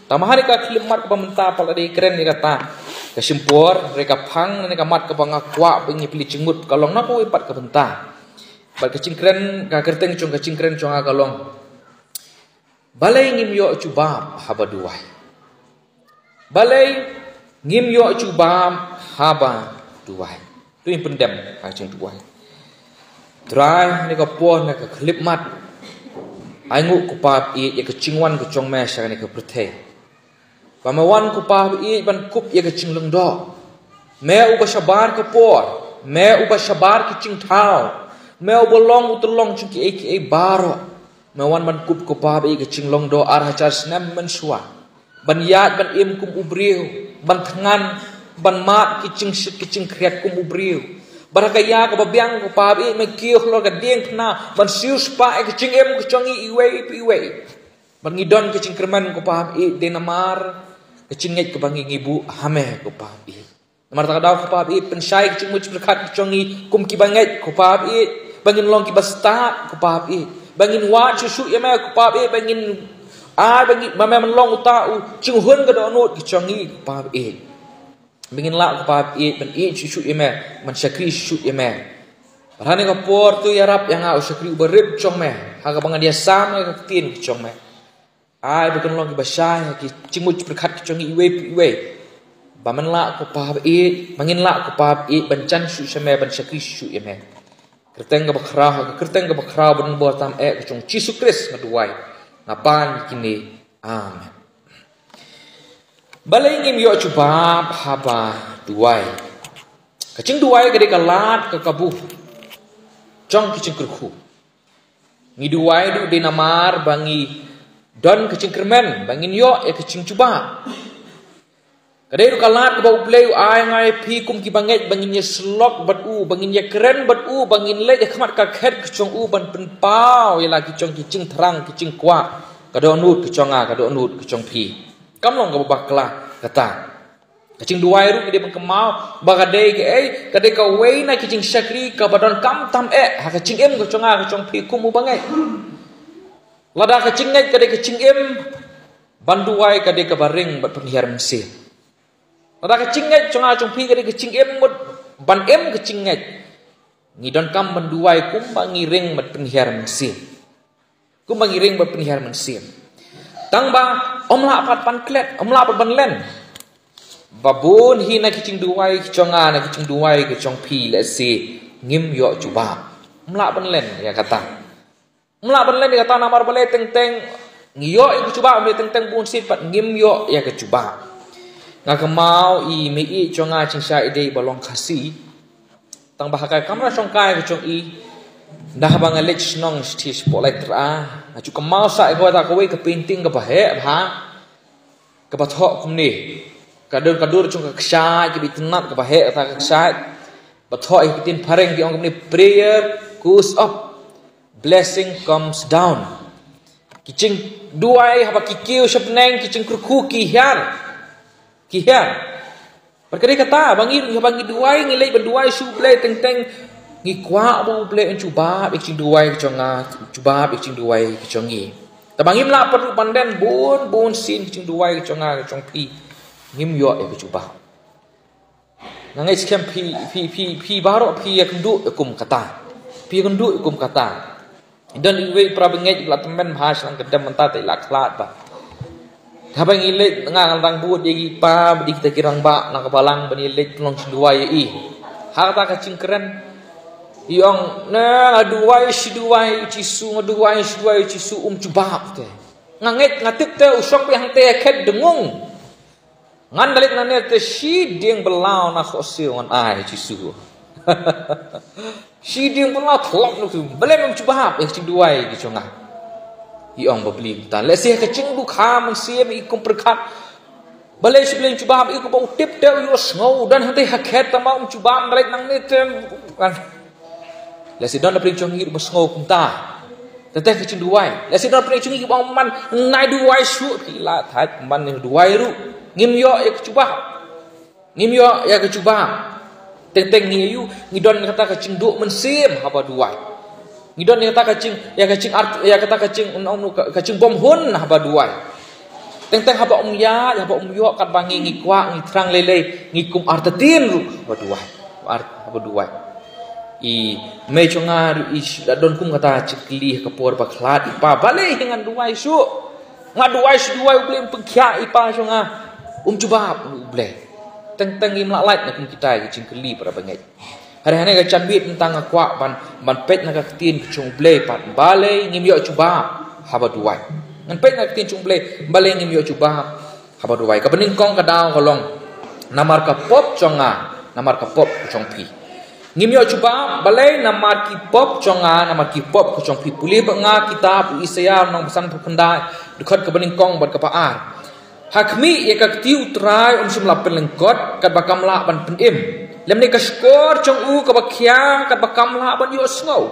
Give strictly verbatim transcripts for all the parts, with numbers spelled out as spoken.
Tang ba ha kane ka khyllipmat kaba mynta pat la dei kren ïa kata ka shim por, hynrei ka phang ne ka mat kaba nga kwah ba ngin ïa plie jingmut ka long na kawei pat ka bynta. Bad ka jingkren, ka kyrteng jong ka jingkren jong nga ka long: Balei ngim ïoh jubab haba duwai? Balei ngim ïoh jubab haba duwai? To ngin pyndem ha ka jingduwai. Trai, ha kane ka por, ha kane ka khyllipmat, ainguh ko Pa baieit ïa ka jingwan ka jong me sha kane ka pyrthei. Ba me wan ko Pa baieit ban kup ïa ka jinglong doh. Me uba shabar ka por, me uba shabar ki jingthaw, me uba long u tyllong jong kiei kiei baroh. Me wan ban kup ko Pa baieit ka jinglong doh ar hajar snem mynshuwa. Ban ïaid ban im kum u briew, ban thngan, ban mad ki jingshit ki jingkhriat kum u briew. Bad ha ka ïa kaba biang ko Pa baieit me kiew halor ka diengphna ban siew spah ïa ka jingim ka jong ngi iwei pa iwei. Bad ngi don ka jingkyrmen ko Pa baieit dei namar ka jingngeit kaba ngi ngi buh ha me ko Pa baieit. Namar kata ka daw ko Pa baieit pynshai ka jingmut jingpyrkhat ka jong ngi kum kiba ngeit ko Pa baieit, ba ngin long kiba stad ko Pa baieit, ba ngin wad shuh shuh ïa me ko Pa baieit, ba ngin ai ba ngin, ba me ban long uta u jinghun ka dohnud ka jong ngi ko Pa baieit. Ba ngin lah ko Pa baieit ban ïeit shuh shuh ïa me, ban shakri shuh shuh ïa me. Bad ha kane ka por to ïarap ïa nga u shakri uba rit jong me ha kaba ngan ïasam ïa ka ktien ka jong me. Ai ba kan long kiba shai ha ki jingmut jingpyrkhat ki jong ngi iwei pa iwei. Ba men lah ko Pa baieit, ba ngin lah ko Pa baieit ban jan shuh sha me, ban shakri shuh shuh ïa me. Kyrteng kaba khraw, ha ka kyrteng kaba khraw ba donbor tam eh ka jong Jisu Khrist nga duwai, nga pan kine. Amen. Balei ngim ïoh jubab haba duwai? Ka jingduwai ka dei ka lad ka kabu jong ki jingkyrkhu. Ngi duwai ruh dei namar ba ngi don ka jingkyrmen ba ngin ïoh ïa ka jingjubab. Ka dei ruh ka lad kaba U Blei u ai ha nga ïa phi kum kiba ngeit ba ngin ïasyllok bad u, ba ngin ïakren bad u, ba ngin leit ha khmat ka khet ka jong u ban pynpaw ïa la ki jong ki jingthrang ki jingkwah, ka dohnud ka jong nga, ka dohnud ka jong phi. Kam long kaba bakla kata. Ka jingduwai ruh ka dei ban kynmaw ba ka dei kaei, ka dei kawei na ki jingshakri kaba donkam tam eh ha ka jingim ka jong nga ka jong phi kum uba ngeit. Lada ka jingngeit ka dei ka jingim, ban duwai ka dei kaba ring bad pynhiar mynsiem. Lada ka jingngeit jong nga jong phi ka dei ka jingim mut ban im ka jingngeit, ngi donkam ban duwai kumba ngi ring bad pynhiar mynsiem. Kumba ngi ring bad pynhiar mynsiem. Tang ba ym lah pat ban klet, ym lah pat ban len. Ba bun hi na ki jingduwai ki jong nga, na ki jingduwai ki jong phi, lehse ngim ïoh jubab. Ym lah ban len ïa kata. Ym lah ban len ïa kata namar balei teng teng ngi ïoh ïa ka jubab, balei teng teng bun sien pat ngim ïoh ïa ka jubab. Nga kynmaw i mei jong nga jingshai dei ba long Khasi. Tang ba ha ka kamra shongkai ka jong i, nda haba nga leit shnong shi spotlight tra, nga ju kynmaw sa ïa kawei ka painting kaba heh bha, kaba thoh kumne. Ka dur ka dur jong ka kshaid, kaba itynnad kaba heh kata ka kshaid. Ba thoh ïa ka ktien phareng ki ong kumne: "Prayer goes up, blessing comes down." Ki jingduwai haba ki kiew sha bneng, ki jingkyrkhu ki hiar. Ki hiar. Bad ka dei kata, ba ngi, ba ngi duwai, ngi leit ban duwai sha U Blei teng teng, ngi kwah ba U Blei un jubab ïa ka jingduwai ka jong nga, jubab ïa ka jingduwai ka jong ngi. Tang ba ngim lah pat ruh ban len, bun bun sien ka jingduwai ka jong nga ka jong phi, ngim ïoh ïa ka jubab. Nga ngeit skhem phi, phi, phi, phi baroh phi ïakynduh ïa kum kata. Phi ïakynduh ïa kum kata. Don iwei i para bangeit ba la tymmen bha sha nang ka dem mynta te i la khlad bha. Haba ngi leit, nga nga dang bud ïa i pa bad ïa kita ki rangbah na ka balang ban ïaleit pynlong jingduwai ïa i. Ha kata ka jingkren i ong, "Na, nga duwai shi duwai Jisu, nga duwai shi duwai Jisu, um jubab te." Nga ngeit, nga tip te u shong beit hangtei ha khet dngung. Ngan da leit nangne te shi dieng byllaw na khohsiew ngan ai Jisu. Shi dieng byllaw thlop nuk tu. Balei mem jubab ïa ka jingduwai ka jong nga? I ong ba bli kumta. Lehse ka jingdukha mynsiem i kum pyrkhat. Balei shi balei jubab i kum ba u tip te u ïohsngew. Don hangtei ha khet tang ba um jubab, da leit nangne te. Lehse don na pdeng jong ngi ruh ba sngew kumta. Te te ka jingduwai. Lehse don na pdeng jong ngi ba ong man, nai duwai shuh, phi la thait man duwai ruh. Ngim ïoh ïa ka jubab. Ngim ïoh ïa ka jubab. Teng teng ngi ïa u, ngi don kata ka jingduh mynsiem haba duwai. Ngi don kata ka jing, ïa ka jing art, ïa kata ka jing, ka, ka jingbymhun haba duwai. Teng teng haba um ïaid, haba um ïoh katba ngi, ngi kwah, ngi thrang lei lei, ngi kum artatien ruh haba duwai. Ar-, haba duwai. I mei jong nga ruh i shu la don kum kata jingkylli ha ka por ba khlad i pa. Balei hi ngan duwai shuh? Nga duwai shu duwai, U Blei um pynkhiah i pa jong nga. Um jubab U Blei. Teng teng im lah lait na kum kita ki jingkylli, para bangeit. Hynrei hangne ka janmiet mynta nga kwah ban, ban peit na ka ktien ka jong U Blei pat. Balei ngim ïoh jubab haba duwai? Ngan peit na ka ktien jong U Blei, balei ngim ïoh jubab haba duwai? Kaba nyngkong ka daw ka long, namar ka pop jong nga, namar ka pop ka jong phi. Ngim ïoh jubab, balei? Namar ki pop jong nga, namar ki pop ka jong phi. Pule bad nga kitab u Isaïah lynnong ba sanphew khyndai, dkhot kaba nyngkong bad kaba ar. Ha khmih ïa ka kti U Trai, um shym la pynlyngkot, katba kam lah ban pynim. Lymne ka shkor jong u kaba khia, katba kam lah ban ïohsngew.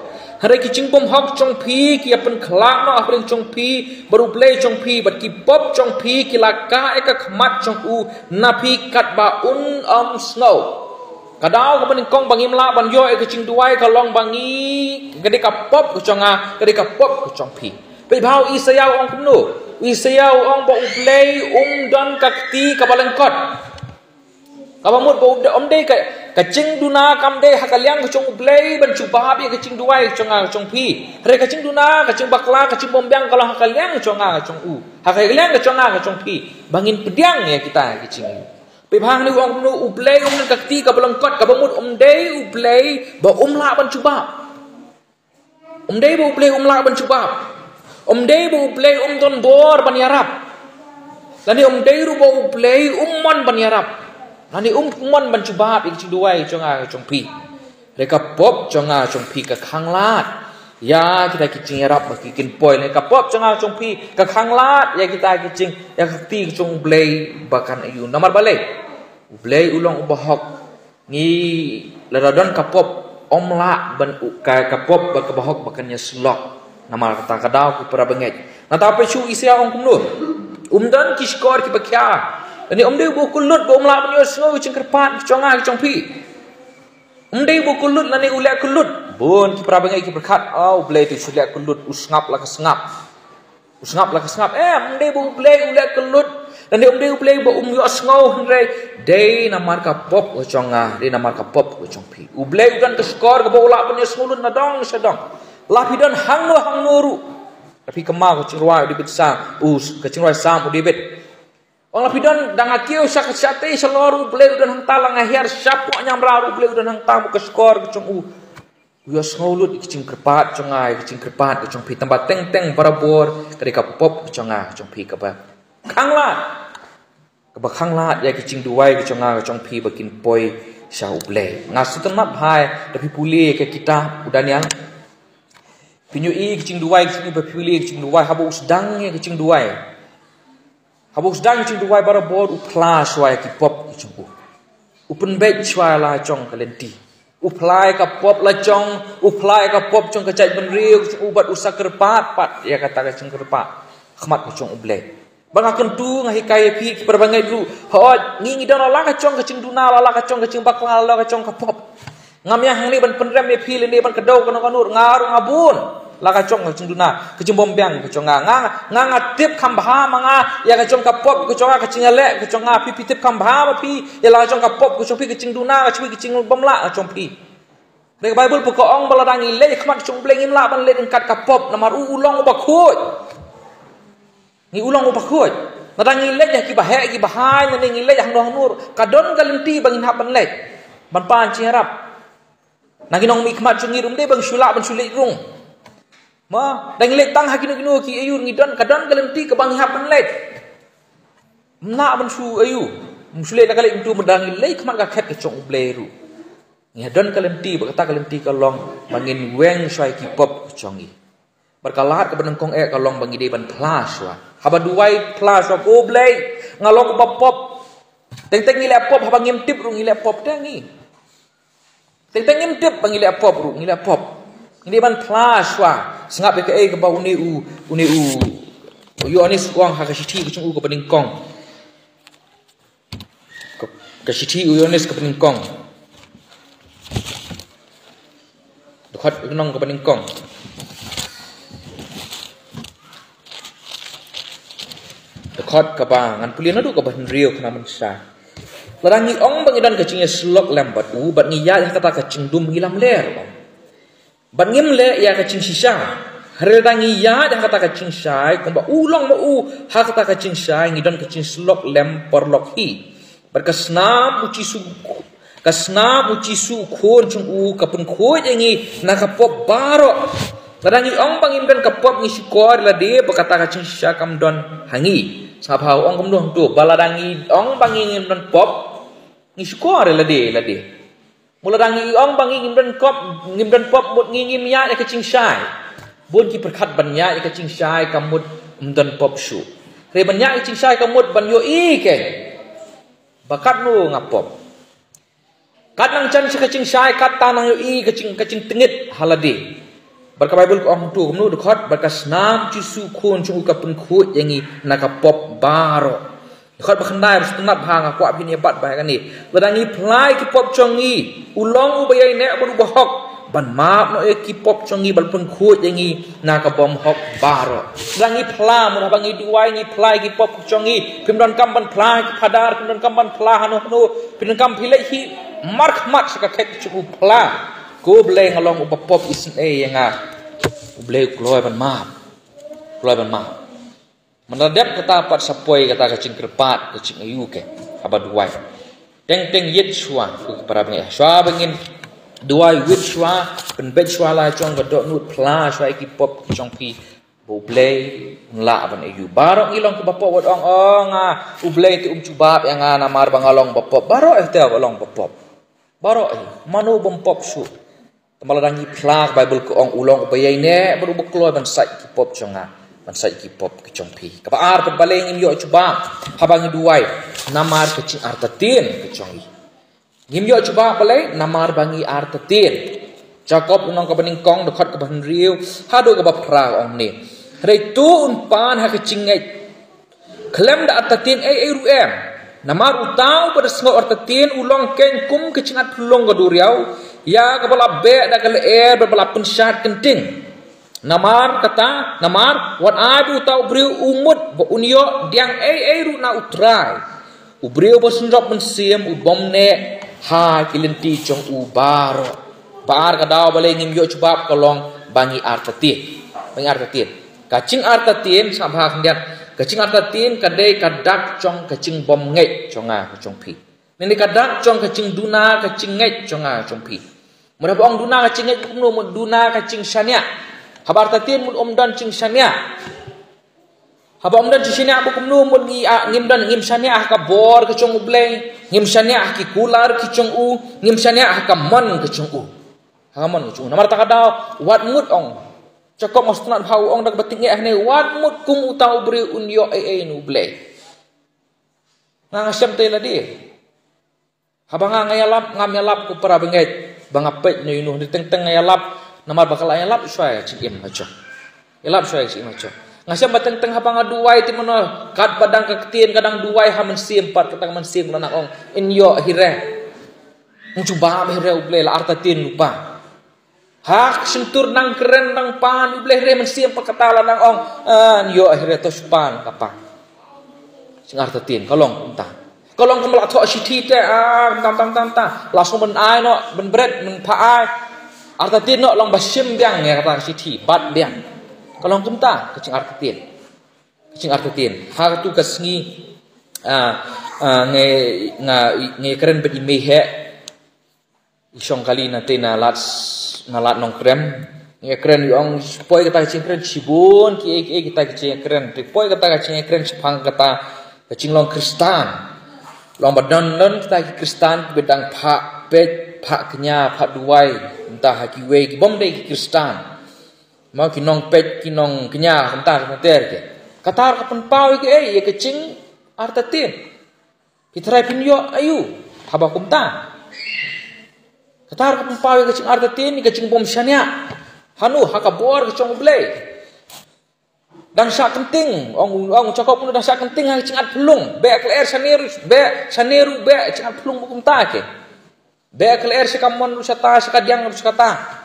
Hynrei ki jingbymhok jong phi ki ïa pynkhlad noh hapdeng jong phi bad U Blei jong phi, bad ki pop jong phi ki la kah ïa ka khmat jong u na phi katba un ym sngew. Ka daw kaba nyngkong ba ngim lah ban ïoh ïa ka jingduwai ka long ba ngi, ka dei ka pop ka jong nga, ka dei ka pop ka jong phi. Peit bha u Isaïah u ong kumno. U Isaïah u ong ba U Blei um don ka kti kaba lyngkot. Kaba mut ba u, um dei ka, ka jingduna kam dei ha ka liang ka jong U Blei ban jubab ïa ka jingduwai ka jong nga ka jong phi. Hynrei ka jingduna, ka jingbakla, ka jingbymbiang ka long ha ka liang ka jong nga ka jong u. Ha ka liang ka jong nga ka jong phi. Ba ngin pdiang ïa kita ki jing. Peit bha hangne u ong kumno, U Blei um don ka kti kaba lyngkot, kaba mut um dei U Blei ba um lah ban jubab. Um dei ba U Blei um lah ban jubab. Um dei ba U Blei um don bor ban ïarap. Lane um dei ruh ba U Blei um mon ban ïarap. Lane um mon ban jubab ïa ka jingduwai jong nga jong phi. Hynrei ka pop jong nga jong phi ka khanglad ïa kita ki jingïarap ba ki kin poi. Lane ka pop jong nga jong phi ka khanglad ïa kita ki jing, ïa ka kti ka jong U Blei ba kan ïoh. Namar balei? U Blei u long u bahok. Ngi lada don ka pop, ym lah ban u-, ka, ka pop ba ka bahok ba kan ïasyllok. Namar kata ka daw ki para bangeit. Nangta peit shuh Isaïah ong kumno. Um don ki shkor kiba khia. Lane um dei ba u kyllut ba um lah ban ïohsngew ki jingkyrpad ki jong nga ki jong phi. Um dei ba u kyllut lane u leh kyllut. Bun ki para bangeit ki pyrkhat, ah, U Blei te u shu leh kyllut, u sngap la ka sngap. U sngap la ka sngap. Em, um dei ba U Blei u leh kyllut. Lane um dei U Blei ba um ïohsngew, hynrei dei namar ka pop ka jong nga, dei namar ka pop ka jong phi. U Blei u don ka shkor kaba u lah ban ïohsngew lut na dong sha dong. La phi don hangno hangno ruh. La phi kynmaw ka jingrwai u David Sam, u, ka jingrwai Sam u David. Ong la phi don, da nga kiew sha ka shatei shalor, U Blei u don hangta, la nga hiar shapoh niam raw, U Blei u don hangta, mo, ka shkor ka jong u. U ïohsngew lut ïa ka jingkyrpad jong nga, ïa ka jingkyrpad ka jong phi, tangba teng teng barabor ka dei ka pop ka jong nga ka jong phi kaba khanglad. Kaba khanglad ïa ka jingduwai ka jong nga ka jong phi ba kin poi sha U Blei. Nga sngewtynnat bha ïa, da phi pule ïa ka kitab u Daniel. Phin ïohi ïa ka jingduwai ka jong u, ba phi pule ïa ka jingduwai, haba u sdang ïa ka jingduwai. Haba u sdang ïa ka jingduwai barabor u phla shuwa ïa ki pop ki jong u. U pynbeit shuwa la jong ka lynti. U phla ïa ka pop la jong, u phla ïa ka pop jong ka jaitbynriew ka jong u bad u sa kyrpad pat ïa kata ka jingkyrpad ha khmat ka jong U Blei. Ba nga kyntu nga hikai ïa phi ki para bangeit ruh. Hooid, ngi ngi don la la ka jong ka jingduna, la la ka jong ka jingbakla, la la ka jong ka pop. Ngam ïa hangne ban pynrem ïa phi lane ban kdew kano kano, nga ruh nga bun la ka jong ka jingduna, ka jingbymbiang ka jong nga. Nga, nga, nga tip kham bha ma nga ïa ka jong ka pop ka jong nga, ka jingïaleh ka jong nga. Phi, phi tip kham bha ma phi ïa la ka jong ka pop ka jong phi, ka jingduna ka jong phi, ka jingbymlah ka jong phi. Hynrei ka Baibl pat ka ong ba lada ngi leit ha khmat ka jong U Blei ngim lah ban leit ryngkat ka pop, namar u, u long uba khuid. Ngi, u long uba khuid. Lada ngi leit ha kiba heh kiba haiñ, lane ngi leit hangno hangno, ka don ka lynti ba ngin hap ban leit ban pan jingïarap. Na ki nongmihkhmat jong ngi ruh ym dei ba ngi shu lah ban shu leit rung. Mo, da ngi leit tang ha kino kino ki aïu ngi don, ka don ka lynti kaba ngi hap ban leit. Ym lah ban shu aïu, ym shu leit la ka leit kumto, ma da ngi leit ha khmat ka khet ka jong U Blei ruh, ngi don ka lynti, bad kata ka lynti ka long ba ngin weng shuwa ïa ki pop ka jong ngi. Bad ka lad kaba nyngkong eh ka long ba ngi dei ban phla shuwa. Haba duwai phla shuwa, ko Blei, nga long uba pop. Teng teng ngi leh pop, haba ngim tip ruh ngi leh pop te ngi. Teng teng ngim tip ba ngi leh pop ruh, ngi leh pop. Ngi dei ban phla shuwa. Sngap ïa kaei kaba une u, une u, u Ïoannis u ong ha ka shithi ka jong u kaba nyngkong. Ka, ka shithi u Ïoannis kaba nyngkong. Dkhot u nong kaba nyngkong. Dkhot kaba ngan pule naduh kaba hynriew khnang ban sah. Lada ngi ong ba ngi don ka jingïasyllok lem bad u, bad ngi ïaid ha kata ka jingdum, ngi lamler. Bad ngim leh ïa ka jingshisha. Hynrei lada ngi ïaid ha kata ka jingshai, kumba u long ma u ha kata ka jingshai, ngi don ka jingsyllok lem paralok hi. Bad ka snam u Jisu, ka snam u Jisu u khun jong u ka pynkhuid ïa ngi na ka pop baroh. Lada ngi ong ba ngim don ka pop, ngi shukor ïa lade ba kata ka jingshisha kam don ha ngi. Sngap bha, u ong kumno hangto, ba lada ngi ong ba ngi ngim don pop, ngi shukor ïa lade, ïa lade. Mut lada ngi ong ba ngi ngim don pop, ngim don pop, mut ngi ngim ïaid ïa ka jingshai. Bun ki pyrkhat ban ïaid ïa ka jingshai ka mut ym don pop shuh. Hynrei ban ïaid ïa ka jingshai ka mut ban ïohi keiñ ba katno nga pop. Kat nang jan sha ka jingshai, kat ta nang ïohi ka jing, ka jingtngit ha lade. Bad ka Baibl ka ong hangto kumno, dkhot, bad ka snam Jisu khun jong u ka pynkhuid ïa ngi na ka pop baroh. Dkhot ba khyndai, ba sngewtynnat bha, nga kwah phin ïa bat bha ïa kane. Lada ngi phla ïa ki pop jong ngi, u long uba ïaineh bad uba hok ban map noh ïa ki pop jong ngi, ban pynkhuid ïa ngi na ka bymhok baroh. Lada ngi phla, mut haba ngi duwai ngi phla ïa ki pop jong ngi, phim donkam ban phla ïa ki phadar, phim donkam ban phla hano hano, phim donkam phi leit hi markhmat sha ka khet jong u, phla, Ko Blei, nga long uba pop, isynei ïa nga. U Blei u kloi ban map. Kloi ban map. Mynta dep kata pat sa poi kata ka jingkyrpad, ka jingaïu keiñ haba duwai. Teng teng ïit shuwa, ko para bangeit, shuwa ba ngin duwai, ïit shuwa, pynbeit shuwa la jong ka dohnud, phla shuwa ïa ki pop ki jong phi, ba U Blei un lah ban aïu. Baroh ngi long kiba pop, wat ong, oh, nga, U Blei te um jubab ïa nga namar ba nga long ba pop. Baroh ïa te ba long ba pop. Baroh ïa, mano bym pop shuh. Tangba lada ngi phla, ka Baibl ka ong, u long uba ïaineh bad uba kloi ban sait ki pop jong nga, ban sait ki pop ki jong phi. Kaba ar, bad balei ngim ïoh jubab haba ngi duwai? Namar ka jingartatien ka jong ngi. Ngim ïoh jubab balei? Namar ba ngi artatien. Jakob lynnong kaba nyngkong, dkhot kaba hynriew haduh kaba phra, ong ne, hynrei to un pan ha ka jingngeit khlem da artatien ei ei ruh em. Namar uta uba da sngew artatien u long keiñ kum ka jingat phyllung ka duriaw, ïa kaba la beh da ka lyer bad ba la pynshad kynting. Namar kata, namar wat ai ba uta u briew u mut ba un ïoh diang ei ei ruh na U Trai. U briew ba synrop mynsiem u bym neh ha ki lynti jong u baroh. Ba ar ka daw balei ngim ïoh jubab ka long ba ngi artatien. Ba ngi artatien. Ka jingartatien, sngap bha khyndiat. Ka jingartatien ka dei ka dak jong ka jingbymngeit jong nga, ka jong phi. Lane ka dak jong ka jingduna ka jingngeit jong nga, jong phi. Mut haba ong duna ka jingngeit, kumno mut duna ka jingshaniah? Haba artatien mut ym don jingshaniah. Haba ym don jingshaniah ba kumno mut ngi, ah, ngim don, ngim shaniah ha ka bor ka jong U Blei, ngim shaniah ha ki kular ki jong u, ngim shaniah ha ka mon ka jong u. Ha ka mon ka jong u. Namar kata ka daw, wat mut ong. Jakob nga sngewtynnat bha u ong da kaba tyngeh hangne, wat mut kum uta u briew un ïoh ei ei na U Blei. Nga nga shem te lade. Haba nga nga ïalap, ngam ïalap ko para bangeit ba nga peit noh ïa uno, hynrei teng teng nga ïalap namar ba ka la ïalap shuwa ïa ka jingim ka jong. Ïalap shuwa ïa ka jingim ka jong. Nga shem ba teng teng haba nga duwai te mano, katba dang ka ktien ka dang duwai ha mynsiem pat, kata ka mynsiem la nang ong, in ïoh hi re. Ngan jubab hi re U Blei, la artatien lypa. Ha ka shyntur nang kren nang pan U Blei, hynrei mynsiem pat kata la nang ong, ah, ïoh hi re, to shu pan ka pan. Jingartatien ka long kumta. Ka long kumba la thoh shithi te, ah, tam tam tam ta. La shu ban ai noh, ban bret, ban phah ai. Artatien noh, long ba shim biang ïa kata ka shithi, bat biang. Ka long kumta ka jingartatien. Ka jingartatien. Ha katu ka sngi, ah, ah, ngi, nga, ngi kren bad i mei heh. I shong kali na te na lad, na lad Nongkrem. Ngi kren, ïa ong, poi kata ka jingkren shibun kiei kiei kita ka jingkren. Te poi kata ka jingkren shaphang kata ka jinglong Khristan. Long ba don don kita ki Khristan kiba dang phah peit, phah kñia, phah duwai mynta ha kiwei ki bym dei ki Khristan. Mo ki nongpeit, ki nongkñia mynta, mynta ter ki. Kata ka pynpaw ïa kiei, ïa ka jingartatien. Phi tharai phin ïoh aïu haba kumta? Kata ka pynpaw ïa ka jingartatien, ïa ka jingbym shaniah. Hano, ha ka bor ka jong U Blei. Dang shah kynting, ong, ong Jakob, dang shah kynting ha ka jingat phyllung. Beh ka lyer shane ruh, beh shane ruh, beh jingat phyllung ba kumta ke. Beh ka lyer sha ka mon ruh shata, sha ka diang ruh shata.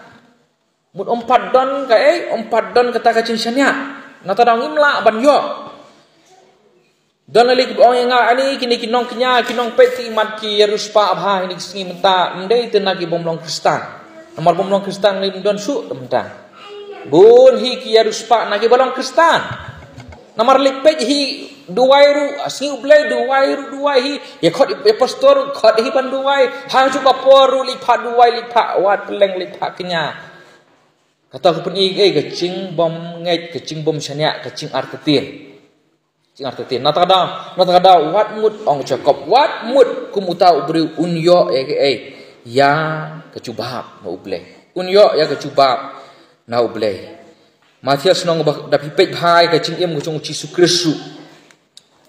Mut ym pat don kaei, ym pat don kata ka jingshaniah. Nangta daw ngim lah ban ïoh. Don la ki ba ong ïa nga, ani kine ki nongkñia, ki nongpeit, te i mat ki ïa riewspah bha ha kine ki sngi mynta, ym dei te na ki bym long Khristan. Namar bym long Khristan, lei ym don shuh te mynta. Bun hi ki ïa riewspah na ki ba long Khristan. Namar lei peit hi duwai ruh, a sngi U Blei duwai ruh, duwai hi. Ïa khot ïa pastor, khot hi ban duwai. Hajuh ka por ruh lei phah duwai, lei phah wad pylleng, lei phah kñia. Kata ka pyni ei, ka jingbymngeit, ka jingbymshaniah, ka jingartatien. Jingartatien. Na kata ka daw, na kata ka daw, wat mut, ong Jakob, wat mut kum uta u briew, un ïoh ïa kaei, ïa ka jubab na U Blei. Un ïoh ïa ka jubab na U Blei. Mathaios nong ba, da phi peit bha ïa ka jingim ka jong U Jisu Khrist ruh.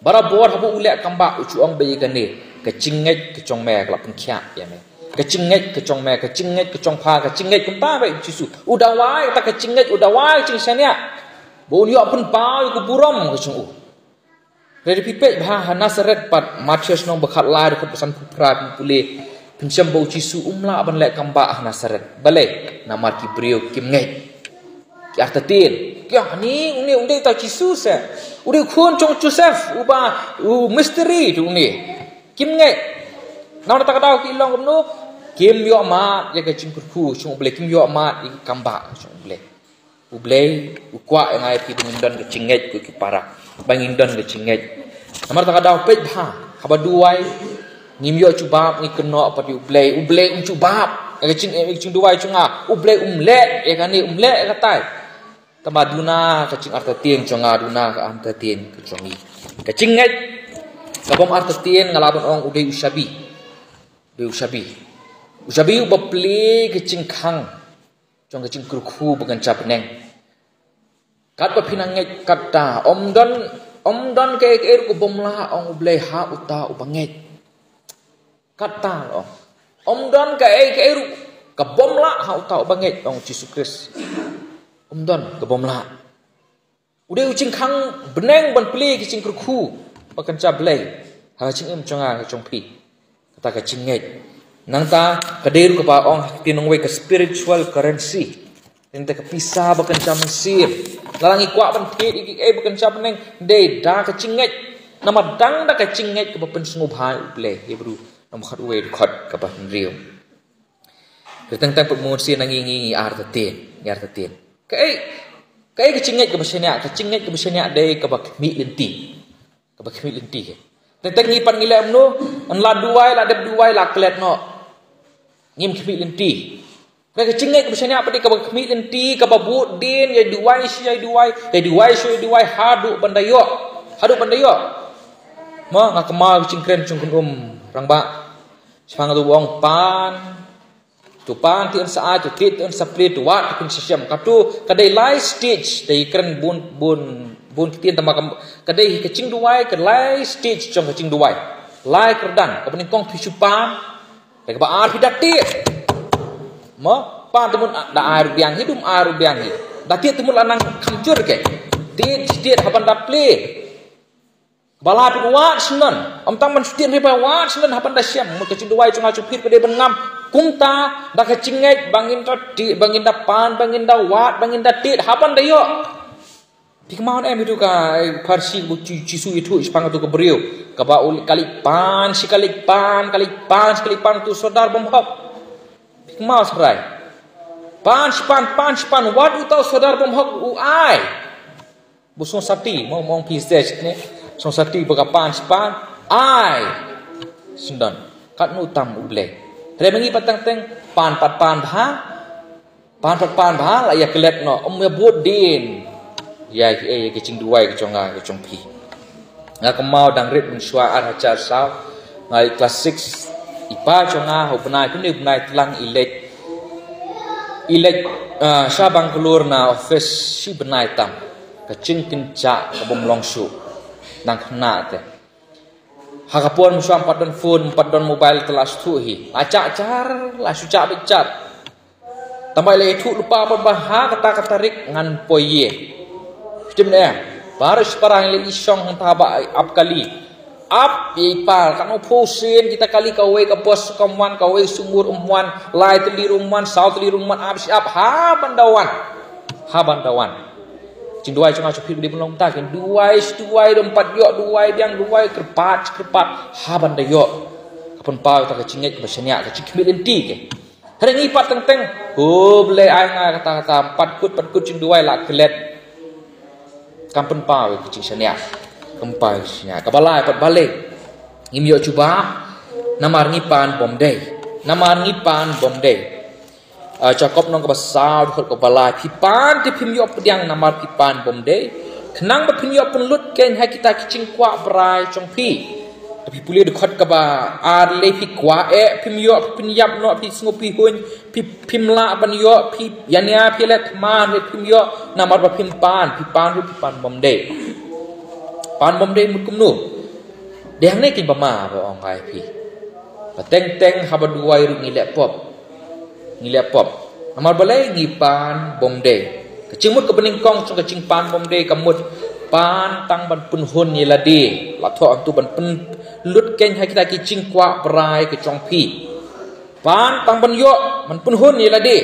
Barabor haba u leh kam bah, u ju ong beit ïa kane: Ka jingngeit ka jong me ka la pynkhiah ïa me. Ka jingngeit ka jong me, ka jingngeit ka jong pha, ka jingngeit, kumta beit U Jisu. U dawa ïa kata ka jingngeit, u dawa ïa ka jingshaniah, ba un ïoh pynpaw ïa ka burom ka jong u. Lada phi peit bha ha Nasaret pat, Mathaios nong ba khatlai, dkhot ba sanphew phra, phin pule, phin shem ba U Jisu um lah ban leh kam bah ha Nasaret. Balei? Namar ki briew kim ngeit. Ki artatien. Ki ong, ani une, une u dei uta u Jisu se. U dei u khun jong u Joseph, uba, u mistri te une. Kim ngeit. Namar kata ka daw ki long kumno? Kim ïoh mad ïa ka jingkyrkhu jong U Blei, kim ïoh mad ïa ka kam bah jong U Blei. U Blei u kwah ïa nga ïa phi ba ngin don ka jingngeit, ko ki para, ba ngin don ka jingngeit. Namar kata ka daw peit bha, haba duwai, ngim ïoh jubab, ngi kynnoh pat ïa U Blei, U Blei um jubab ïa ka jing, ïa ka jingduwai jong nga. U Blei um leh ïa kane, um leh ïa katai. Tangba duna ka jingartatien jong nga, duna ka artatien ka jong ngi. Ka jingngeit ka bym artatien, nga lah ban ong, u dei u shabi. U dei u shabi. U shabi uba plie ka jingkhang jong ka jingkyrkhu ba kynja bneng. Katba phi nang ngeit katta, ym don, ym don kaei kaei ruh ka bym lah, ong U Blei, ha uta uba ngeit. Katta, ong. Ym don kaei kaei ruh ka bym lah ha uta uba ngeit, ong Jisu Khrist. Ym don ka bym lah. U dei u jingkhang bneng ban plie ka jingkyrkhu ba kynja Blei ha ka jingim jong nga, jong phi. Kata ka jingngeit. Nangta ka dei ruh kaba ong ha ka ktien nongwei ka spiritual currency. Nangta ka pisa ba kynja mynsiem. Lada ngi kwah ban thied ïa kiei ba kynja bneng, dei da ka jingngeit. Namar dang da ka jingngeit kaba pynsngewbha ïa U Blei. Hebru nong ba khatwei, dkhot kaba hynriew. Ka teng teng pat mynsiem na ngi, ngi, ngi artatien, ngi artatien. Kaei, kaei ka jingngeit kaba shaniah, ka jingngeit kaba shaniah dei kaba khmih lynti. Kaba khmih lynti. Teng teng ngi pat ngi leh kumno, yn la duwai, la dep duwai, la klet noh. Ngim khmih lynti. Ka jingngeit kaba shaniah pat dei kaba khmih lynti, kaba bud dien, ïa duwai sha ïa duwai, ïa duwai sha ïa duwai, haduh ban da ïoh. Haduh ban da ïoh. Mo, nga kynmaw ka jingkren jong u kynum rangbah. Shaphang katu ba ong pan, to pan te yn sa ai, to tied te yn sa plie, to wad te phin sa shem. Katu ka dei lai stage, dei kren bun, bun, bun ktien, tangba ka dei ka jingduwai, ka lai stage jong ka jingduwai. Lai kyrdan, kaba nyngkong phi shu pan, te kaba ar phi da tied. Mo, pan te mut da ai ruh biang hi, dum ai ruh biang hi. Da tied te mut la nang kham jur ke. Tied, tied haba da plie. Ba la phi wad shen don. Ym tang ban shu tied, phi ba wad shen don haba da shem. Mut ka jingduwai jong nga jong phi ka dei ban ngam. Kumta da ka jingngeit ba ngin da tied, ba ngin da pan, ba ngin da wad, ba ngin da tied haba da ïoh. Phi kynmaw em ïa utu ka, eh, pharshi ba u Ji-, Jisu ïathuh shaphang utu ka briew. Kaba u ka leit pan shi, ka leit pan, ka leit pan shi, ka leit pan utu u sordar bymhok. Phi kynmaw, Sarai. Pan shi pan, pan shi pan, wat uta u sordar bymhok u ai. Ba u sngewsati, mo, mo phi sdei shane. Sngewsati ba ka pan shi pan. Ai. Shen don. Katno tam U Blei. Hynrei ma ngi pat teng teng, pan pat pan bha. Pan pat pan bha, la ïa klet noh, ym ïa bud dien. Ïa, ïa, ïa ka jingduwai ka jong nga, ka jong phi. Nga kynmaw dang rit mynshuwa ar hajar saw. Nga i klas six. I pa jong nga ha u bnai, kane u bnai tlang i leit. I leit, ah, sha Bangalore na office shi bnai tam. Ka jingkynjah ka bym long shuh. Nang khynnah te. Ha ka por mynshuwa ym pat don phone, ym pat don mobile, te la shu thuh hi. La jah jar, la shu jah beit jar. Tangba i la ïathuh lypa pat ba ha kata ka tarik ngan poi ïing. Shim ne em. Baroh shipara ngi la ïashong hangta ba ap kali. Ap ïa i pa, katno phew sien kita kali, kawei ka bos kam wan, kawei sumur um wan, lai tylli ruh um wan, saw tylli ruh um wan, ap shi ap, ha ban da wan. Ha ban da wan. Jingduwai jong nga jong phi ruh dei ban long kumta, kin duwai shi duwai, dang pat ïoh duwai biang, duwai kyrpad shi kyrpad, haba da ïoh, ka pynpaw ïa kata ka jingngeit kaba shaniah, ka jingkhmih lynti. Ka hynrei ngi pat teng teng, khublei, ai nga kata kata, pat kut pat kut jingduwai la klet. Kam pynpaw ïa ka jingshaniah. Kam pynpaw ïa ka jingshaniah. Kaba lai pat balei? Ngim ïoh jubab. Namar ngi pan bymdei. Namar ngi pan bymdei. Ah, Jakob lynnong kaba saw, dkhot kaba lai. Phi pan te phim ïoh pdiang namar phi pan bymdei, khnang ba phin ïoh pynlut keiñ ha kita ki jingkwah brai jong phi. Te phi pule dkhot kaba ar, lei phi kwah eh phim ïoh, phin ïap noh, phi sngew phi huiñ, phi, phim lah ban ïoh, phi ïania, phi leh thma, lei phim ïoh namar ba phim pan, phi pan ruh phi pan bymdei. Pan bymdei mut kumno? Dei hangne keiñ ba ma ba ong ai phi. Ba teng teng haba duwai ruh ngi leh pop. Ngi leh pop. Namar balei? Ngi pan bymdei. Ka jingmut kaba nyngkong jong ka jingpan bymdei ka mut pan tang ban pynhun ïa lade. La thoh hangtu ban pynlut keiñ ha kita ki jingkwah brai ka jong phi. Pan tang ban ïoh, ban pynhun ïa lade.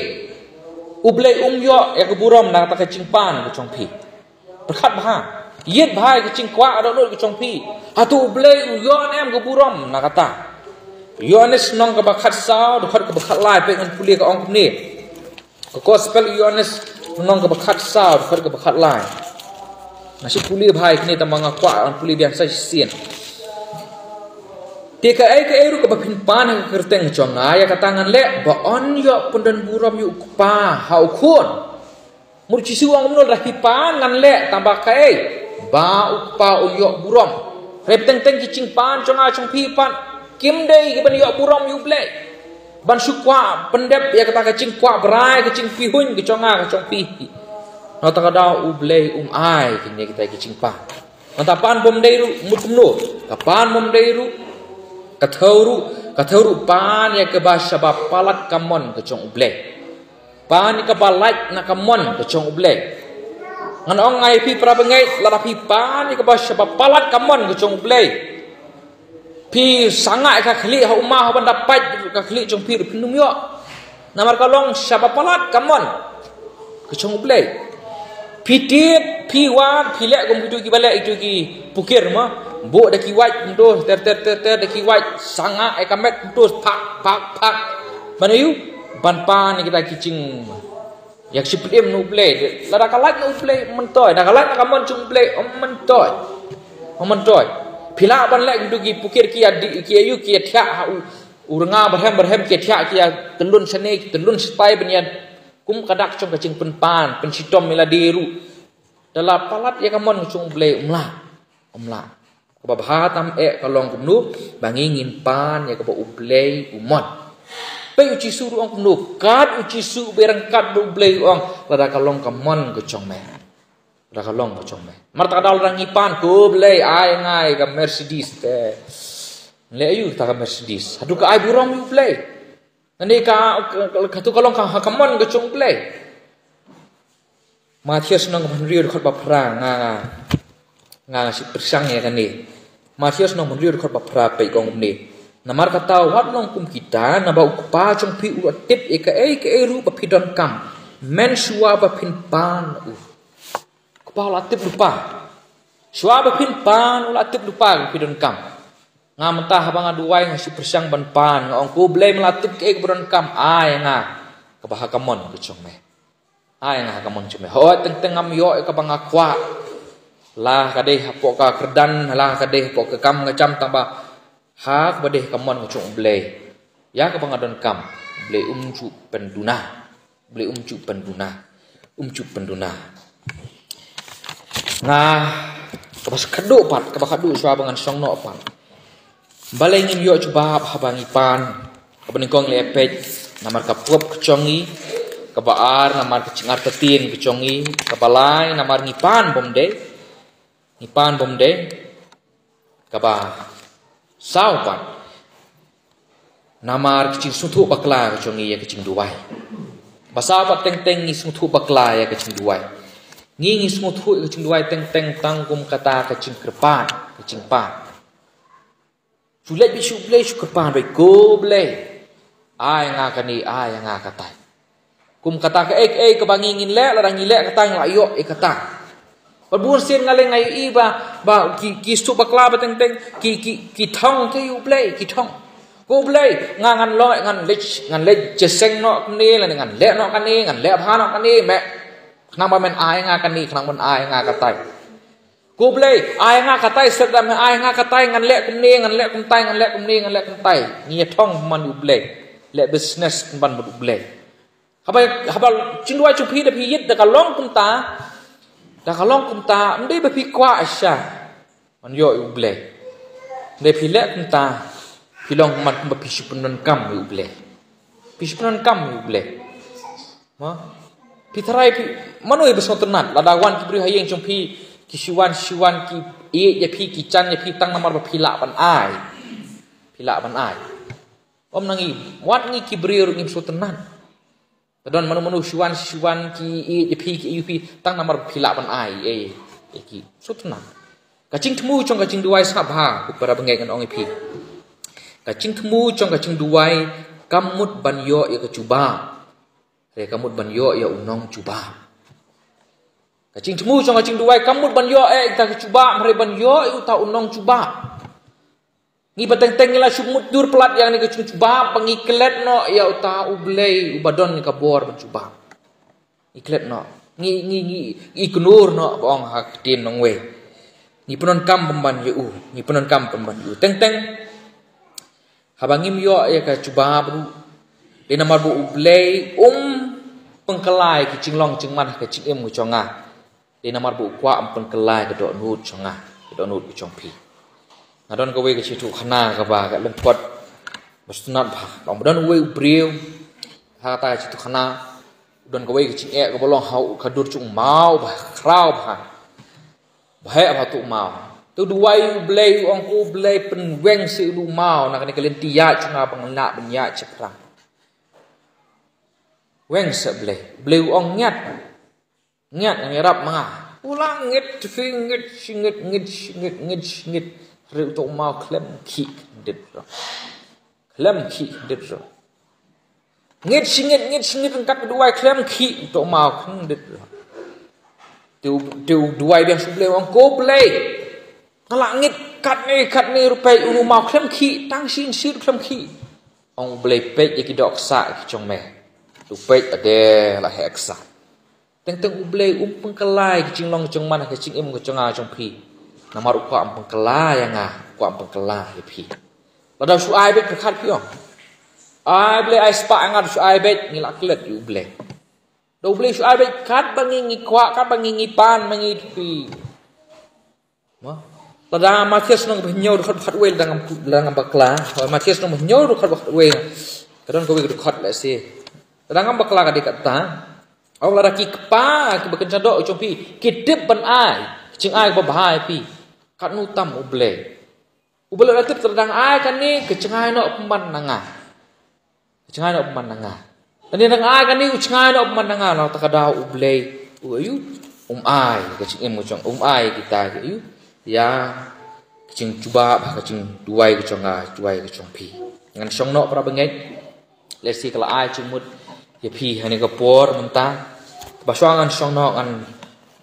U Blei um ïoh ïa ka burom na kata ka jingpan ka jong phi. Pyrkhat bha. Ïeit bha ïa ka jingkwah dohnud ka jong phi. Hato U Blei u ïoh ne em ka burom na kata? Ïoannis lynnong kaba khatsaw, dkhot kaba khatlai, peit ngan pule, ka ong kumne. Ka gospel Ïoannis lynnong kaba khatsaw, dkhot kaba khatlai. Nga shu pule bha ïa kine, tang ba nga kwah ngan pule biang sa shisien. Te kaei kaei ruh kaba phin pan ha ka kyrteng jong nga, ïa kata ngan leh, ba yn ïoh pyndon burom ïa U Kpa ha U Khun. Mut u Jisu u ong kumno? Lada phi pan ngan leh, tang ba kaei? Ba U Kpa un ïoh burom. Hynrei teng teng ki jingpan jong nga jong phi pat kim dei ki ban ïoh burom ïa U Blei. Ban shu kwah pyndep ïa kata ka jingkwah brai, ka jingpyrhuiñ ka jong nga ka jong phi. Na kata ka daw U Blei um ai kine kita ki jingpan. Mynta pan bymdei ruh mut kumno? Ka pan bymdei ruh, ka thew ruh, ka thew ruh pan ïa kaba shaba palat ka mon ka jong U Blei. Pan ïa kaba lait na ka mon ka jong U Blei. Ngan ong ïa phi parabangeit, lada phi pan ïa kaba shaba palat ka mon ka jong U Blei, phi sangeh ïa ka khlieh ha u ma, ha ban da pait ka khlieh jong phi ruh phin ym ïoh. Namar ka long shaba palat ka mon ka jong U Blei. Phi tip, phi wad, phi leh kum kito kiba leh ito ki pukir mo. Buh da ki wait mynta ter ter ter ter, da ki wait, sangeh ïa ka met mynta phak phak phak. Ban ïoh, ban pan ïa kita ki jing, ïa ka jingpynim na U Blei. Lada ka lait na U Blei, myntoi. Da ka lait na ka mon jong U Blei, ym myntoi. Ym myntoi. Phi lah ban leh kito ki pukir ki ïa di, ki ïa ïoh, ki ïa thiah ha u, u rnga barhem barhem, ki ïa thiah, ki ïa tyllun shane, ki tyllun shatai, ban ïa kum ka dak jong ka jingpynpan pynshitom ïa lade ruh. Da la palat ïa ka mon ka jong U Blei, ym lah. Ym lah. Kaba bha tam eh ka long kumno? Ba ngi ngin pan ïa kaba U Blei u mon. Peit u Jisu ruh ong kumno? Kat u Jisu uba ryngkat bad U Blei u ong, lada ka long ka mon ka jong me. Lada ka long ka jong me. Mar ta ka daw lada ngi pan, ko Blei, ai nga ïa ka Mercedes te. Leh aïu kata ka Mercedes? Haduh ka ai burom ïa U Blei? Nane ka, ka, ka, katu ka long ka, ha ka mon ka jong U Blei. Mathaios lynnong kaba hynriew dkhot ba phra, nga, nga, nga, nga shu pyrshang ïa kane. Mathaios lynnong hynriew dkhot ba phra, peit ka ong kumne. Namar kata wat long kum kita, naba U Kpa jong phi u la tip ïa kaei kaei ruh ba phi donkam, mynshuwa ba phin pan u. U Kpa u la tip lypa. Shuwa ba phin pan u la tip lypa ba phi donkam. Nga mynta haba nga duwai nga shu pyrshang ban pan, nga ong, ko Blei, me la tip kaei kaba donkam, ai nga kaba ha ka mon ka jong me. Ai nga ha ka mon jong me. Hooid, teng teng ngam ïoh ïa kaba nga kwah. La ka dei hapoh ka kyrdan, la ka dei hapoh ka kam ka jam, tang ba ha kaba dei ha ka mon ka jong U Blei, ïa kaba nga donkam, U Blei um ju pynduna. U Blei um ju pynduna. Um ju pynduna. Nga, kaba khatduh pat, kaba khatduh shuwa ba ngan shong noh pat. Balei ngim ïoh jubab haba ngi pan? Kaba nyngkong leh peit, namar ka pop ka jong ngi. Kaba ar, namar ka jingartatien ka jong ngi. Kaba lai, namar ngi pan bymdei. Ngi pan bymdei. Kaba saw pat, namar ka jingsngewthuh bakla ka jong ngi ïa ka jingduwai. Ba saw pat teng teng ngi sngewthuh bakla ïa ka jingduwai. Ngi, ngi sngewthuh ïa ka jingduwai teng teng tang kum kata ka jingkyrpad, ka jingpan. Shu leit beit sha U Blei, shu kyrpad beit, ko Blei, ai nga kane, ai nga katai. Kum kata kaei kaei kaba ngi ngin leh, lada ngi leh kata ngi la ïoh ïa kata. Bad bun sien nga leh nga ïohi ba, ba ki, ki suk bakla ba teng teng, ki, ki, ki thong te ïa U Blei, ki thong. Ko Blei, nga ngan leh, ngan leh, ngan leh jingïaseng noh kumne, lane ngan leh noh kane, ngan leh bha noh kane, me. Khnang ba men ai nga kane, khnang ba men ai nga katai. Ko Blei, ai nga katai, sir, da men ai nga katai, ngan leh kumne, ngan leh kumtai, ngan leh kumne, ngan leh kumtai. Ngi ïa thong man U Blei. Leh business man U Blei. Haba, haba jingduwai jong phi da phi ïit da ka long kumta. Da ka long kumta, ym dei ba phi kwah sha. Man ïoh ïa U Blei. Ym dei phi leh kumta. Phi long man kumba phi shu pyndonkam ïa U Blei. Phi shu pyndonkam ïa U Blei. Ma? Phi tharai phi, mano ba sngewtynnat, lada wan ki briew ha ïing jong phi, ki shu wan, shu wan, ki ïeit ïa phi, ki jan ïa phi, tang namar ba phi lah ban ai. Phi lah ban ai. Ym nang i, wat ngi ki briew ruh ngim sngewtynnat. Ka don mano mano shu wan, shu wan, ki ïeit ïa phi, ki ïeit ïa phi, tang namar ba phi lah ban ai, eh, eh, ki sngewtynnat. Ka jingthmu jong ka jingduwai sngap bha, ko para bangeit ngan ong ïa phi. Ka jingthmu jong ka jingduwai, kam mut ban ïoh ïa ka jubab. Hynrei ka mut ban ïoh ïa u nongjubab. Ka jingthmu jong ka jingduwai ka mut ban ïoh ïa uta ka jubab, hynrei ban ïoh ïa uta u nongjubab. Ngi ba teng teng ngi la shu mutdur palat ïa kane ka jingjubab, ba ngi klet noh ïa uta U Blei uba don ka bor ban jubab. Ngi klet noh. Ngi, ngi, ngi, ngi kynnoh noh ba ong ha ka ktien nongwei. Ngi pyndonkam pynban ïa u, ngi pyndonkam pynban ïa u. Teng teng. Haba ngim ïoh ïa ka jubab ruh. Dei namar ba U Blei um pynkylla ïa ki jinglong jingman ha ka jingim ka jong nga. Dei namar ba u kwah um pynkylla ïa ka dohnud jong nga, ka dohnud ka jong phi. Nga don kawei ka jingïathuhkhana kaba ka lyngkot ba sngewtynnat bha. Long ba don uwei u briew ha kata ka jingïathuhkhana, don kawei ka jingeh kaba long ha ka dur jong u maw ba khraw bha. Ba heh bha tu u maw. Te u duwai U Blei, u ong, ko Blei, pynweng seh u maw na kane ka lynti ïaid jong nga ba ngan lah ban ïaid shaphrang. Weng seh Blei. Blei u ong, ngiat. Ngiat, ngan ïarap ma nga. U la ngit, ngit, ngit, ngit. Hynrei uta u maw khlem khih khyndiat ruh. Khlem khih khyndiat ruh. Ngit shi ngit, ngit shi ngit, ryngkat ka duwai khlem khih, uta u maw khyndiat ruh. Te u, te u duwai biang sha U Blei, u ong, ko Blei. Nga la ngit katne, katne ruh peit, u maw khlem khih, tang shi shi ruh khlem khih. Ong U Blei, peit ïa ki dohksah ki jong me. Te u peit, ade, la heh ksah. Teng teng U Blei um pynkylla ïa ki jinglong jingman ha ka jingim ka jong nga jong phi. Namar u kwah um pynkylla ïa nga, u kwah um pynkylla ïa phi. Lada shu ai beit pyrkhat phi ong. Ai Blei ai spah ïa nga, shu ai beit, ngi la klet ïa U Blei. Da U Blei shu ai beit katba ngi ngi kwah, katba ngi ngi pan ma ngi phi. Mo? Lada Mathaios lynnong ba hynñiew dkhot ba khatwei, lada ngam, lada ngam bakla. Mathaios lynnong ba hynñiew dkhot ba khatwei. Ka don kawei ka dkhot lehse. Lada ngam bakla ka dei kata. Ong lada ki kpa kiba kynja doh jong phi ki tip ban ai ka jingai kaba bha ïa phi, katno tam U Blei. U Blei u la tip, te lada nga ai kane ka jngai noh pynban na nga. Ka jngai noh pynban na nga. Lane lada nga ai kane u jngai noh pynban na nga, na kata ka daw U Blei u ïoh, um ai ka jingim ka jong, um ai kita ka ïoh. Ïa ka jingjubab, ka jingduwai ka jong nga, duwai ka jong phi. Ngan shong noh para bangeit. Lehse ka la ai jingmut ïa phi ha kane ka por mynta. Ba shuwa ngan shong noh, ngan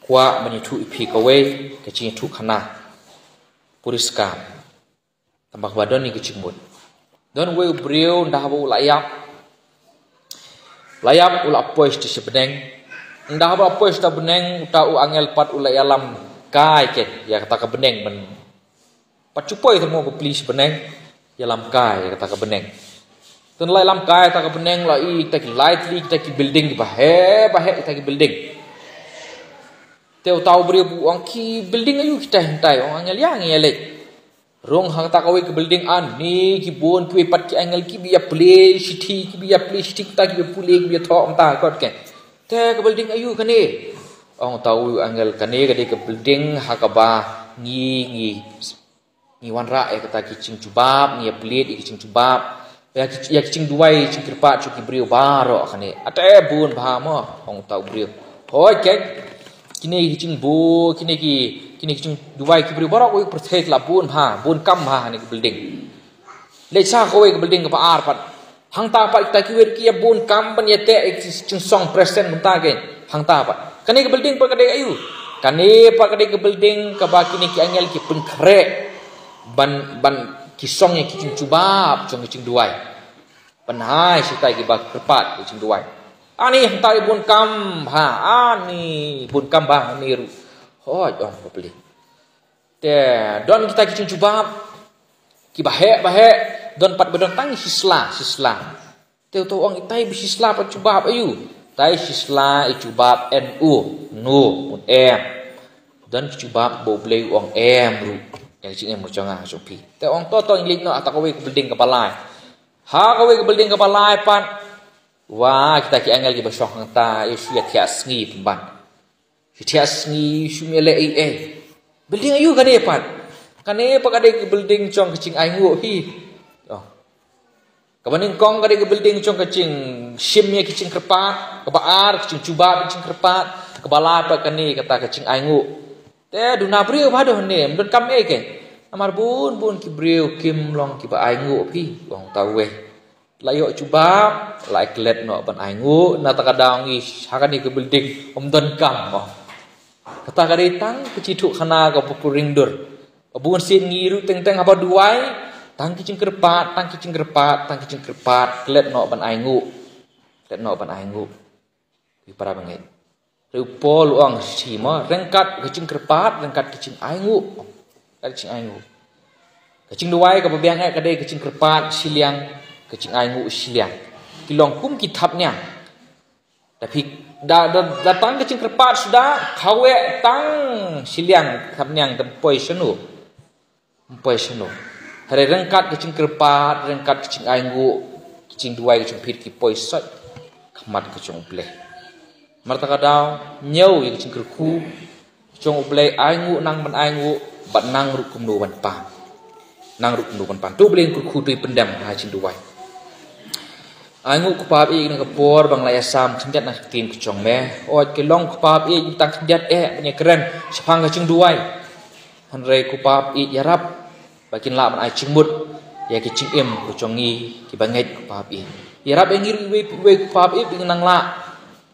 kwah ban ïathuh ïa phi kawei ka jingïathuhkhana. Puriskam. Tangba kaba don ïa ka jingmut. Don uwei u briew, ynda haba u la ïap. La ïap, u la poi shatei sha bneng. Ynda haba la poi shatei bneng, uta u angel pat u la ïalam kai ïa kata ka bneng ban. Pat shu poi te mo ba plie sha bneng, ïalam kai ïa kata ka bneng. Te la ïalam kai ïa kata ka bneng, la i kita ki lai tylli, kita ki building kiba heh, ba heh kita ki building. Te uta u briew u ong, ki building aïu kita hangtai, ong angel, ïa ngi ïa leit. Rung hangta kawei ka building, ani ki bun kiwei pat ki angel kiba ïa plie shithi, kiba ïa plie shithi, kita kiba pule, kiba ïa thoh, mynta kot ke. Te ka building aïu kane? Ong uta u angel, kane ka dei ka building ha kaba ngi, ngi, ngi wanrah ïa kata ki jingjubab, ngi ïa plie ïa ki jingjubab. Ïa ki, ïa ki jingduwai, jingkyrpad jong ki briew baroh kane. Ate bun bha mo, ong uta u briew. Hoi ke. Kine ki jingbu, kine ki, kine ki jingduwai ki briew baroh kawei ka pyrthei la bun bha, bun kam bha ha kane ka building. Leit sha kawei ka building kaba ar pat. Hangta pat kita kiwei ki ïa bun kam ban ïa teh ïa ki jingsong present mynta ke. Hangta pat. Kane ka building pat ka dei aïu? Kane pat ka dei ka building kaba kine ki angel ki pynkhreh ban, ban ki song ïa ki jingjubab jong ki jingduwai. Ban hai shatai kiba kyrpad ki jingduwai. Ani hangtai bun kam bha, ani bun kam bha ani ruh. Hooid, ong bapli. Te don kita ki jingjubab kiba heh, ba heh, don pat ba don tang shisla, shisla. Te to ong itai ba shisla pat jubab aïu? Tai shisla i jubab N O, no, bun em. Don ki jubab ba U Blei u ong em ruh. Ïa ka jingim ka jong nga jong phi. Te ong to to ngi leit noh ha kawei ka building kaba lai. Ha kawei ka building kaba lai pat. Wa kita ki angel kiba shong hangta, ïa shu ïa thiah sngi pynban. Shu thiah sngi, shu ïa leh ei ei. Building aïu kane pat? Kane pat ka dei ka building jong ka jingainguh hi. Oh. Kaba nyngkong ka dei ka building jong ka jingshim ïa ki jingkyrpad, kaba ar ka jingjubab ïa ki jingkyrpad, kaba lai pat kane kata ka jingainguh. Te duna briew ba haduh ne, ym don kam ei ke. Namar bun bun ki briew kim long kiba ainguh phi, ong ta uwei. La ïoh jubab, la klet noh ban ainguh, na ta ka daw ngi ha kane ka building ym don kam mo. Kata ka dei tang ka jingthoh khana kaba puring dur. Ba bun sien ngi ruh teng teng haba duwai, tang ki jingkyrpad, tang ki jingkyrpad, tang ki jingkyrpad, klet noh ban ainguh. Klet noh ban ainguh. Ki para bangeit. Ri u Paul u ong shi mo, ryngkat ka jingkyrpad, ryngkat ka jingainguh. Ka jingainguh. Ka jingduwai kaba biang eh ka dei ka jingkyrpad shiliang, ka jingainguh shiliang. Ki long kum ki thapniang. Da phi, da, da, da tang ka jingkyrpad suda, kawei tang shiliang thapniang te poi shano. Ym poi shano. Hynrei ryngkat ka jingkyrpad, ryngkat ka jingainguh, ka jingduwai ka jong phi ki poi sot khmat ka jong U Blei. Namar ta ka daw, ñiew ïa ka jingkyrkhu jong U Blei, ainguh nang ban ainguh, bad nang ruh kumno ban pan. Nang ruh kumno ban pan. To U Blei un kyrkhu, to ïa pyndem ha jingduwai. Ainguh ko Pa baieit, na ka por ba nga la ïasam khyndiat na ka ktien ka jong me. Hooid, ka long ko Pa baieit tang khyndiat eh ban ïakren shaphang ka jingduwai. Hynrei ko Pa baieit, ïarap ba kin lah ban ai jingmut ïa ki jingim ka jong ngi kiba ngeit ko Pa baieit. Ïarap ïa ngi ruh iwei pa iwei ko Pa baieit ba ngin nang lah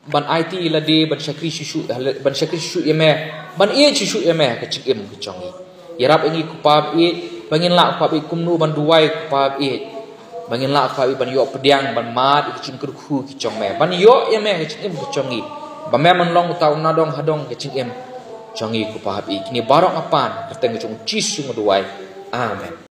ban aiti lade ban shakri shuh shuh, ban shakri shuh shuh ïa me, ban ïeit shuh shuh ïa me ha ka jingim ka jong ngi. Ïarap ïa ngi ko Pa baieit ba ngin lah ko Pa baieit kumno ban duwai ko Pa baieit. Ba ngin lah ko Pa baieit ban ïoh pdiang ban mad ïa ki jingkyrkhu ki jong me, ban ïoh ïa me ha ka jingim ka jong ngi. Ba me men long uta u nadong hadong ka jingim jong ngi ko Pa baieit. Kine baroh nga pan ha ka kyrteng ka jong U Jisu nga duwai. Amen.